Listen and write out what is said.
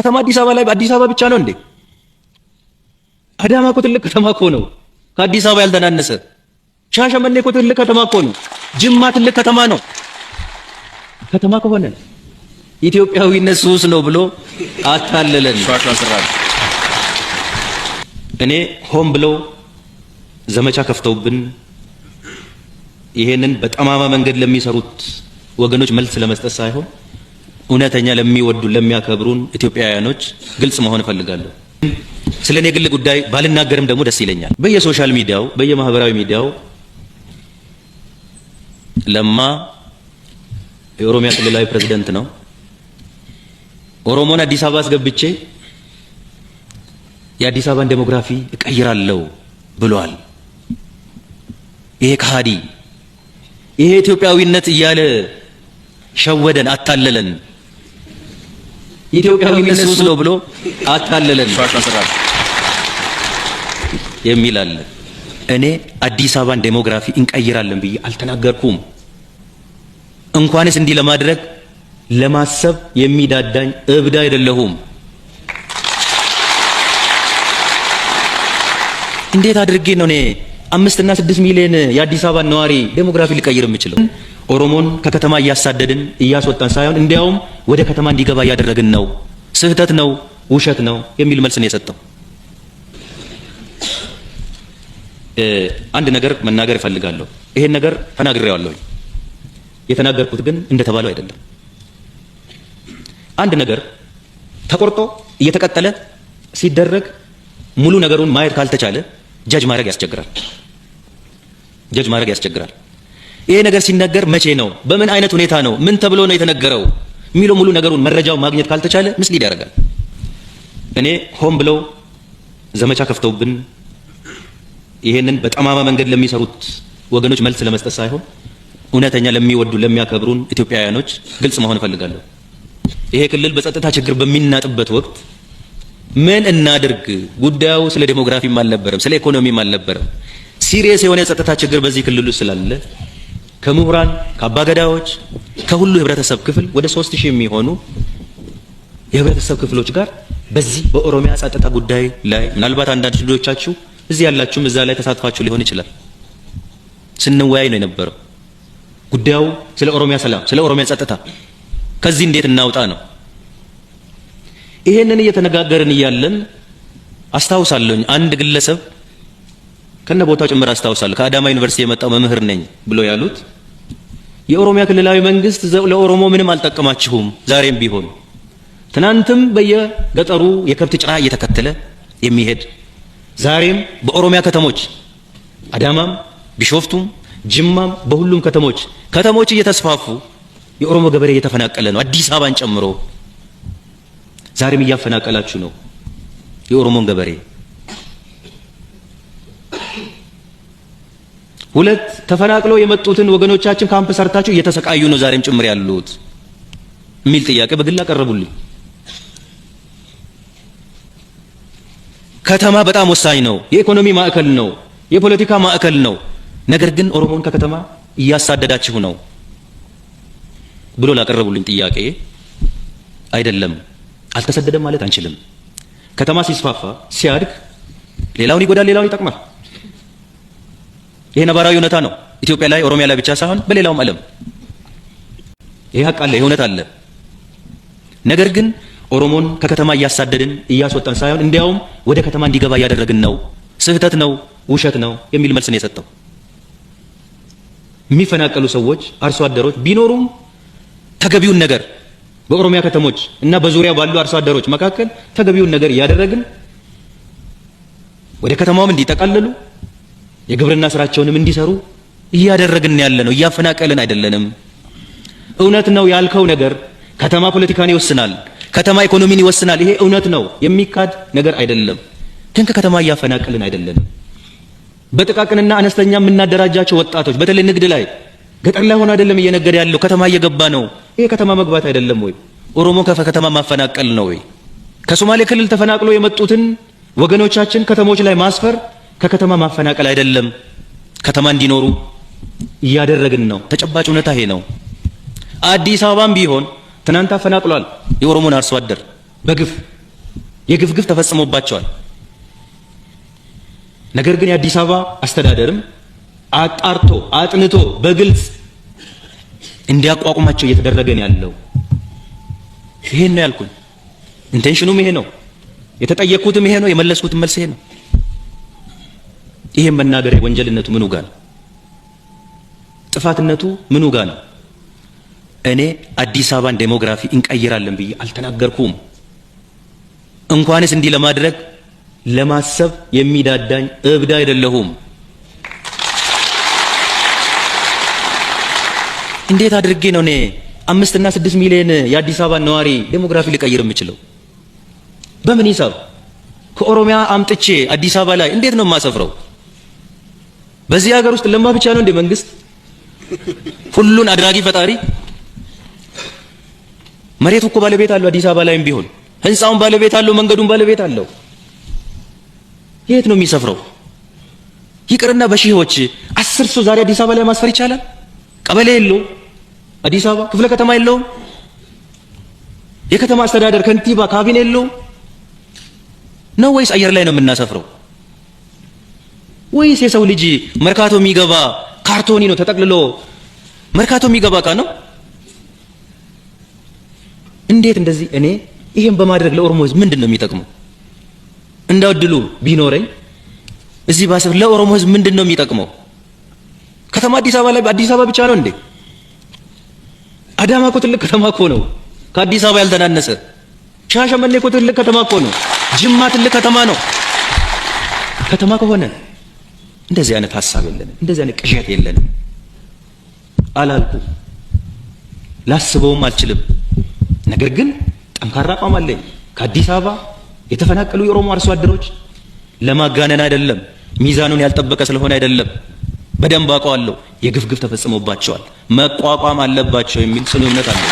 ከተማ አዲስ አበባ ላይ አዲስ አበባ ብቻ ነው እንዴ? አዳማ እኮ ትልቅ ከተማ እኮ ነው፣ ከአዲስ አበባ ያልተናነሰ። ሻሸመኔ እኮ ትልቅ ከተማ እኮ ነው። ጅማ ትልቅ ከተማ ነው። ከተማ ከሆነ ኢትዮጵያዊነት ሱስ ነው ብሎ አታለለን። እኔ ሆን ብለው ዘመቻ ከፍተውብን ይሄንን በጠማማ መንገድ ለሚሰሩት ወገኖች መልስ ለመስጠት ሳይሆን እውነተኛ ለሚወዱ ለሚያከብሩን ኢትዮጵያውያኖች ግልጽ መሆን እፈልጋለሁ። ስለ እኔ ግል ጉዳይ ባልናገርም ደግሞ ደስ ይለኛል። በየ social media ው በየማህበራዊ ሚዲያው ለማ የኦሮሚያ ክልላዊ ፕሬዝደንት ነው፣ ኦሮሞን አዲስ አበባ አስገብቼ የአዲስ አበባን demography እቀይራለሁ ብሏል። ይሄ ከሃዲ፣ ይሄ ኢትዮጵያዊነት እያለ ሸወደን፣ አታለለን። ኢትዮጵያዊነት ሱስ ነው ብሎ አታለለን የሚል አለ። እኔ አዲስ አበባን demography እንቀይራለን ብዬ አልተናገርኩም። እንኳንስ እንዲህ ለማድረግ ለማሰብ የሚዳዳኝ እብድ አይደለሁም። እንዴት አድርጌ ነው እኔ 5 እና 6 ሚሊዮን የአዲስ አበባ ነዋሪ demography ሊቀይር የምችለው? ኦሮሞን ከከተማ እያሳደድን እያስወጣን ሳይሆን እንዲያውም ወደ ከተማ እንዲገባ እያደረግን ነው። ስህተት ነው፣ ውሸት ነው የሚል መልስ ነው የሰጠው። አንድ ነገር መናገር እፈልጋለሁ። ይሄን ነገር ተናግሬዋለሁ። የተናገርኩት ግን እንደተባለው አይደለም። አንድ ነገር ተቆርጦ እየተቀጠለ ሲደረግ ሙሉ ነገሩን ማየት ካልተቻለ ጃጅ ማድረግ ያስቸግራል። ጃጅ ማድረግ ያስቸግራል። ይሄ ነገር ሲነገር መቼ ነው፣ በምን አይነት ሁኔታ ነው፣ ምን ተብሎ ነው የተነገረው የሚለው ሙሉ ነገሩን መረጃውን ማግኘት ካልተቻለ mislead ያደርጋል። እኔ ሆን ብለው ዘመቻ ከፍተውብን ይሄንን በጠማማ መንገድ ለሚሰሩት ወገኖች መልስ ለመስጠት ሳይሆን እውነተኛ ለሚወዱ ለሚያከብሩን ኢትዮጵያውያኖች ግልጽ መሆን እፈልጋለሁ። ይሄ ክልል በጸጥታ ችግር በሚናጥበት ወቅት ምን እናድርግ? ጉዳዩ ስለ demography ም አልነበረም፣ ስለ ኢኮኖሚም አልነበረም። Serious የሆነ የጸጥታ ችግር በዚህ ክልል ውስጥ ስላለ ከምሁራን፣ ከአባገዳዎች፣ ከሁሉ የህብረተሰብ ክፍል ወደ 3000 የሚሆኑ የህብረተሰብ ክፍሎች ጋር በዚህ በኦሮሚያ ጸጥታ ጉዳይ ላይ ምናልባት አንዳንድ ልጆቻችሁ እዚህ ያላችሁም እዛ ላይ ተሳትፋችሁ ሊሆን ይችላል። ስንወያይ ነው የነበረው። ጉዳዩ ስለ ኦሮሚያ ሰላም፣ ስለ ኦሮሚያ ጸጥታ ከዚህ እንዴት እናውጣ ነው። ይሄንን እየተነጋገርን እያለን አስታውሳለሁኝ አንድ ግለሰብ ከነ ቦታው ጭምር አስታውሳለሁ። ከአዳማ ዩኒቨርሲቲ የመጣው መምህር ነኝ ብሎ ያሉት የኦሮሚያ ክልላዊ መንግስት ለኦሮሞ ምንም አልጠቀማችሁም፣ ዛሬም ቢሆን ትናንትም በየገጠሩ የከብት ጭራ እየተከተለ የሚሄድ ዛሬም በኦሮሚያ ከተሞች አዳማም፣ ቢሾፍቱም፣ ጅማም በሁሉም ከተሞች እየተስፋፉ የኦሮሞ ገበሬ እየተፈናቀለ ነው፣ አዲስ አበባን ጨምሮ ዛሬም እያፈናቀላችሁ ነው የኦሮሞን ገበሬ። ሁለት ተፈናቅለው የመጡትን ወገኖቻችን ካምፕ ሰርታችሁ እየተሰቃዩ ነው ዛሬም ጭምር ያሉት የሚል ጥያቄ በግል አቀረቡልኝ። ከተማ በጣም ወሳኝ ነው፣ የኢኮኖሚ ማዕከል ነው፣ የፖለቲካ ማዕከል ነው። ነገር ግን ኦሮሞን ከከተማ እያሳደዳችሁ ነው ብሎ ላቀረቡልኝ ጥያቄ አይደለም አልተሰደደም ማለት አንችልም። ከተማ ሲስፋፋ ሲያድግ ሌላውን ይጎዳል፣ ሌላውን ይጠቅማል። ይሄ ነባራዊ እውነታ ነው። ኢትዮጵያ ላይ ኦሮሚያ ላይ ብቻ ሳይሆን በሌላውም ዓለም ይሄ ሀቅ አለ፣ ይሄ እውነት አለ። ነገር ግን ኦሮሞን ከከተማ እያሳደድን እያስወጣን ሳይሆን እንዲያውም ወደ ከተማ እንዲገባ እያደረግን ነው። ስህተት ነው፣ ውሸት ነው የሚል መልስ ነው የሰጠው። የሚፈናቀሉ ሰዎች አርሶ አደሮች ቢኖሩም ተገቢውን ነገር በኦሮሚያ ከተሞች እና በዙሪያ ባሉ አርሶ አደሮች መካከል ተገቢውን ነገር እያደረግን ወደ ከተማውም እንዲጠቃለሉ የግብርና ስራቸውንም እንዲሰሩ እያደረግን ያለ ነው። እያፈናቀልን አይደለንም። እውነት ነው ያልከው ነገር ከተማ ፖለቲካን ይወስናል፣ ከተማ ኢኮኖሚን ይወስናል። ይሄ እውነት ነው፣ የሚካድ ነገር አይደለም። ግን ከከተማ እያፈናቀልን አይደለንም። በጥቃቅንና አነስተኛ የምናደራጃቸው ወጣቶች በተለይ ንግድ ላይ ገጠር ላይ ሆኖ አይደለም እየነገደ ያለው ከተማ እየገባ ነው። ይሄ ከተማ መግባት አይደለም ወይ? ኦሮሞ ከከተማ ማፈናቀል ነው ወይ? ከሶማሌ ክልል ተፈናቅሎ የመጡትን ወገኖቻችን ከተሞች ላይ ማስፈር ከከተማ ማፈናቀል አይደለም፣ ከተማ እንዲኖሩ እያደረግን ነው። ተጨባጭ እውነታ ይሄ ነው። አዲስ አበባም ቢሆን ትናንት አፈናቅሏል የኦሮሞን አርሶ አደር። በግፍ የግፍ ግፍ ተፈጽሞባቸዋል። ነገር ግን የአዲስ አበባ አስተዳደርም አጣርቶ አጥንቶ በግልጽ እንዲያቋቁማቸው እየተደረገ ነው ያለው። ይሄን ነው ያልኩኝ። Intention ኑም ይሄ ነው፣ የተጠየቅኩትም ይሄ ነው፣ የመለስኩትም መልስ ይሄ ነው። ይሄን መናገር ወንጀልነቱ ምኑ ጋር ነው? ጥፋትነቱ ምኑ ጋር ነው? እኔ አዲስ አበባን demography እንቀይራለን ብዬ አልተናገርኩም። እንኳንስ እንዲህ ለማድረግ ለማሰብ የሚዳዳኝ እብድ አይደለሁም። እንዴት አድርጌ ነው እኔ 5 እና 6 ሚሊዮን የአዲስ አበባ ነዋሪ demography ልቀይር የምችለው? በምን ሂሳብ? ከኦሮሚያ አምጥቼ አዲስ አበባ ላይ እንዴት ነው የማሰፍረው? በዚህ ሀገር ውስጥ ለማ ብቻ ነው እንደ መንግስት ሁሉን አድራጊ ፈጣሪ? መሬቱ እኮ ባለቤት አለው። አዲስ አበባ ላይም ቢሆን ህንፃውን ባለቤት አለው፣ መንገዱን ባለቤት አለው። የት ነው የሚሰፍረው? ይቅርና በሺዎች 10 ሰው ዛሬ አዲስ አበባ ላይ ማስፈር ይቻላል? ቀበሌ የለው አዲስ አበባ፣ ክፍለ ከተማ የለውም፣ የከተማ አስተዳደር ከንቲባ ካቢኔ የለውም ነው ወይስ አየር ላይ ነው የምናሰፍረው? ወይስ የሰው ልጅ መርካቶ የሚገባ ካርቶኒ ነው ተጠቅልሎ መርካቶ የሚገባ እቃ ነው? እንዴት እንደዚህ እኔ ይሄን በማድረግ ለኦሮሞ ህዝብ ምንድን ነው የሚጠቅመው? እንዳው እድሉ ቢኖረኝ እዚህ ባሰብ ለኦሮሞ ህዝብ ምንድን ነው የሚጠቅመው? ከተማ አዲስ አበባ ላይ አዲስ አበባ ብቻ ነው እንዴ? አዳማ እኮ ትልቅ ከተማ እኮ ነው፣ ከአዲስ አበባ ያልተናነሰ። ሻሸመኔ እኮ ትልቅ ከተማ እኮ ነው። ጅማ ትልቅ ከተማ ነው። ከተማ ከሆነ እንደዚህ አይነት ሀሳብ የለንም፣ እንደዚህ አይነት ቅዠት የለንም አላልኩ፣ ላስበውም አልችልም። ነገር ግን ጠንካራ አቋም አለኝ። ከአዲስ አበባ የተፈናቀሉ የኦሮሞ አርሶ አደሮች ለማጋነን አይደለም፣ ሚዛኑን ያልጠበቀ ስለሆነ አይደለም፣ በደንብ አውቀዋለሁ። የግፍ ግፍ ተፈጽሞባቸዋል፣ መቋቋም አለባቸው የሚል ጽኑ እምነት አለኝ።